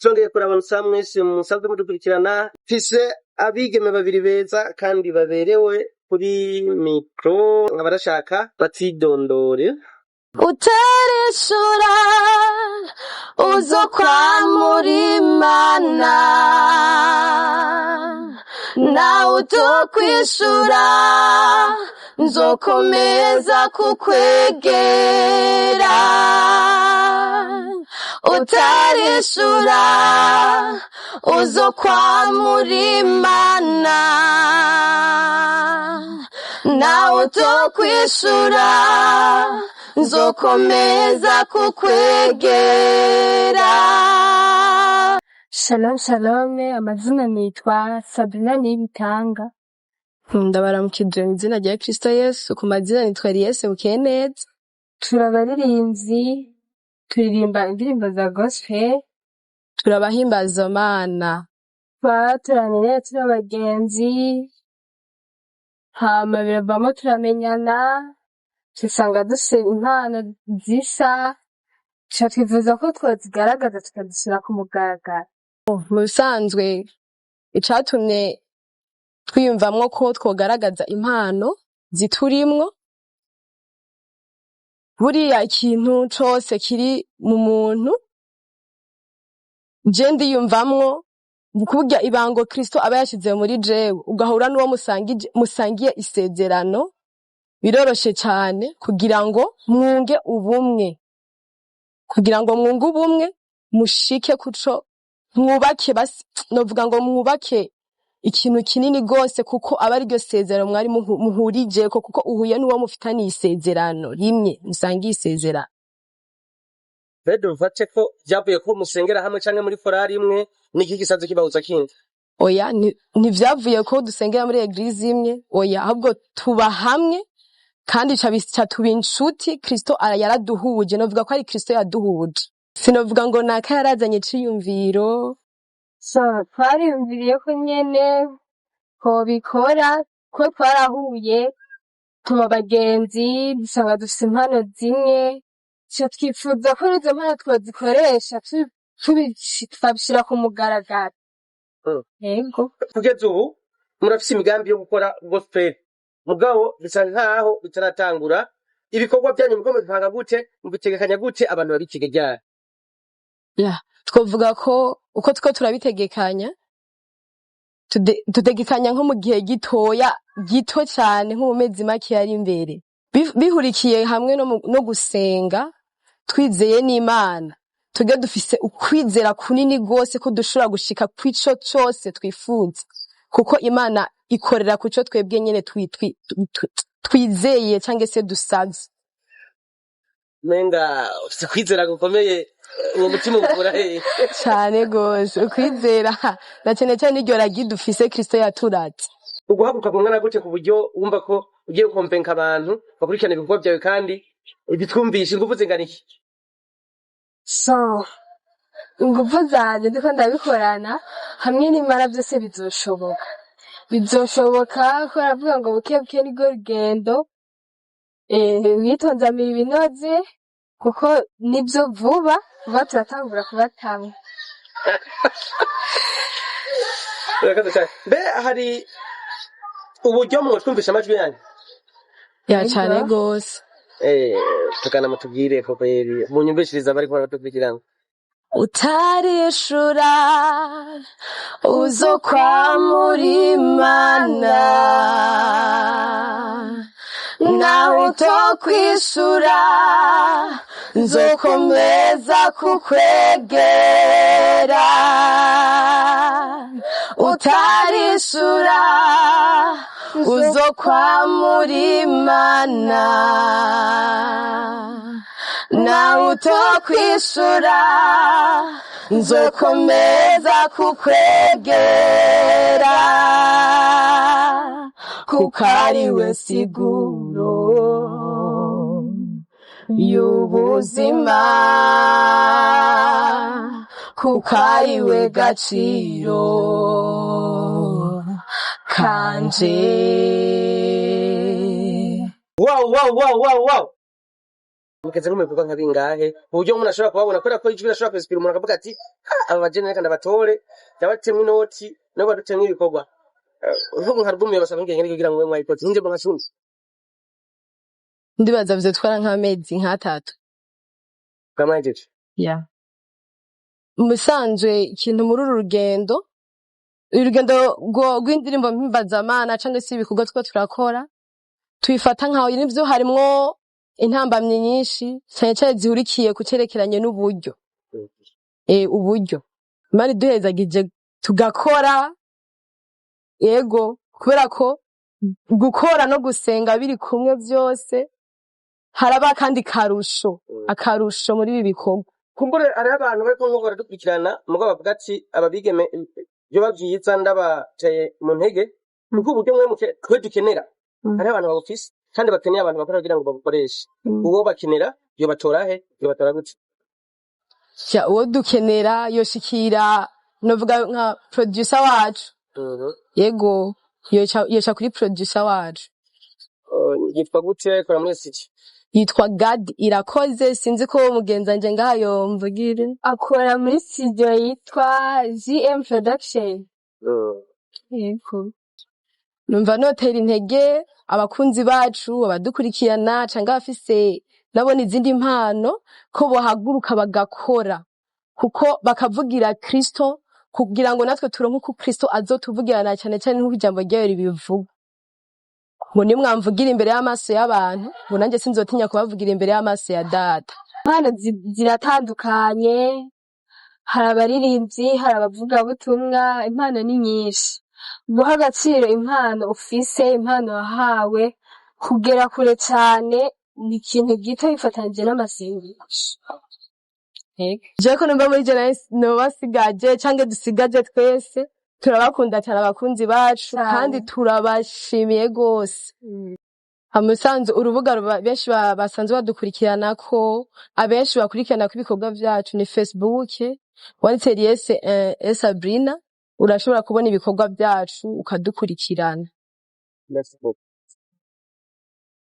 Turongeye kuraba mwese musanzwe mudukurikirana. Mfise abigeme babiri beza kandi baberewe kuri mikro, abarashaka batidondore. Utarishura uzokwamura Imana, nawe utokwishura nzokomeza kukwegera. Utarishura uzokwamura Imana, nawe utokwishura nzokomeza kukwegera. Shalom shalom, amazina nitwa Sabrina Niyibitanga. Ndabaramukije mu izina rya Kristo Yesu, ku mazina nitwa Eliese Bukeneza. Turi abaririmbyi, turirimba indirimbo za gospel. Turabahimbaza Mana. Twarateranye turi abagenzi, hama biravamo turamenyana, dusanga dufise impano zisa, tuca twifuza ko twozigaragaza tukazishira ku mugaragaro. Mu bisanzwe icatumye twiyumvamwo ko twogaragaza impano ziturimwo, buriya ikintu cose kiri mu muntu, je ndiyumvamwo kurya ibango Kristo aba yashize muri jewe, ugahura n'uwo musangiye isezerano, biroroshe cane kugira ngo mwunge ubumwe, kugira ngo mwunge ubumwe mushike kuco mwubake, basi novuga ngo mwubake ikintu kinini gose, kuko aba ariryo sezerano mwari muhurijeko, kuko uhuye n'uwo mufitaniye isezerano rimwe, musangiye isezerano. Mbere dufate ko vyavuye ko musengera hamwe canke muri korari imwe, niki gisanzwe kibahuza kindi? Oya, ntivyavuye ko dusengera muri église imwe, oya, ahubwo tuba hamwe kandi ca tuba inshuti. Kristo yaraduhuje, novuga ko ari Kristo yaduhuje, sinovuga ngo naka yarazanye iciyumviro. So twariyumviriye ko nyene twobikora, ko twarahuye tuba abagenzi, dusanga dufise impano zimwe, tuca twifuza ko izo mpano twozikoresha tukabishira ku mugaragaro. Yego. Kugeza ubu murafise imigambi yo gukora gospel, mugabo bisa nkaho bitaratangura. Ibikorwa byanyu mugo mubipanga gute, mubitegekanya gute, abantu babitege ryari? Ya, twovuga ko uko two turabitegekanya, dutegekanya nko mu gihe gitoya, gito cane, nko mu mezi make yari imbere. Bihurikiye hamwe no gusenga twizeye n'Imana, twebwe dufise ukwizera kunini gose ko dushobora gushika kw'ico cose twifuza, kuko Imana ikorera kuco twebwe nyene twizeye canke se dusavye. Menga ufise kwizera gukomeye, uwo mutima ukura hehe? Cane gose, ukwizera na cane cane iryo ragi dufise Kristo yaturatse. Uguhaguruka kungana gute ku buryo wumva ko ugiye gukomvenka abantu bakurikirana ibikorwa byawe, kandi bitwumvisha ingufu zingana iki? So ingufu zanje ndiko ndabikorana hamwe n'Imana, byose bizoshoboka, bizoshoboka, ko baravuga ngo buke buke nirwo rugendo. Witonze amira ibinoze, kuko nibyo vuba vuba turatangura kubatamwa. Urakoze cyane. Mbe hari uburyo mwotwumvisha amajwi yanyu? Ya, cane gose. Tugana mutubwire koko yeri munyumvishiriza abariko baradukurikirana. Utarishura uzokwamura Imana, nawe utokwishura nzokomeza kukwegera. Utarishura uzokwamura Imana, nawe utokwishura nzokomeza kukwegera, kuko ariwe siguro y'ubuzima, kuko ariwe gaciro kanje. Wow, wow, wow, wow, wow! Mugeze nko mu bikorwa nka bingahe ku buryo umuntu ashobora kubabona, kubera ko ijwi rirashobora kwesipira umuntu akavuga ati: "Ah, aba bajene reka ndabatore, ndabatemwo inoti nabo badutemwo ibikorwa." Nk'ubu nka album yabasaba nk'igihe kugira ngo mube mwayikoze nk'indirimbo nka 10? Ndibaza vyotwara nk'amezi nk'atatu. Bwamahejeje? Yeah. Musanzwe ikintu muri uru rugendo, urugendo rw'indirimbo mpimbazamana canke se ibikorwa two turakora, tubifata nkaho nivyo harimwo intambamyi nyinshi, cane cane zihurikiye ku cerekeranye n'uburyo. Uburyo Imana iduhezagije tugakora, yego, kubera ko gukora no gusenga biri kumwe vyose, haraba kandi karusho, akarusho muri ibi bikorwa. Kumbure hariho abantu bariko nko baradukurikirana, mugabo bavuga ati: "Aba bigeme vyoba vyiza ndabateye mu ntege, kuko uburyo mwe twe dukenera, hariho abantu babufise kandi bakeneye abantu bakora kugira ngo babukoreshe." Uwo bakenera yobatora he? Yobatora gute? Ja, uwo dukenera yoshikira, novuga nka producer wacu. Yego, yoca kuri producer wacu. Yitwa gute? Kora muri city? Yitwa Gad Irakoze. Sinzi ko mugenzi wanje ngaha yomvugire. Akora muri studio yitwa GM Production. Yego. Numva notera intege abakunzi bacu, abadukurikirana canke abafise nabona izindi mpano, ko bohaguruka bagakora, kuko bakavugira Kristo, kugira ngo natwe turonke uko Kristo azotuvugirana, cane cane nk'uko ijambo ryayo ribivuga ngo: "Nimwamvugira imbere y'amaso y'abantu, ngo nanjye sinzotinya kubavugira imbere y'amaso ya Data." Impano ziratandukanye, hari abaririmbyi, hari abavugabutumwa, impano ni nyinshi. Guha agaciro impano ufise, impano wahawe, kugera kure cane ni ikintu gito bifatanije n'amasengesho. Yego. Jewe ko numva muri je noba sigaje canke dusigaje twese, turabakunda cyane abakunzi bacu. Cane. Kandi turabashimiye gose. Musanze urubuga benshi basanzwe badukurikiranako, abenshi bakurikirana ko ibikorwa vyacu ni Facebook. Wanditse Liese Sabrina, urashobora kubona ibikorwa vyacu ukadukurikirana. Merci beaucoup.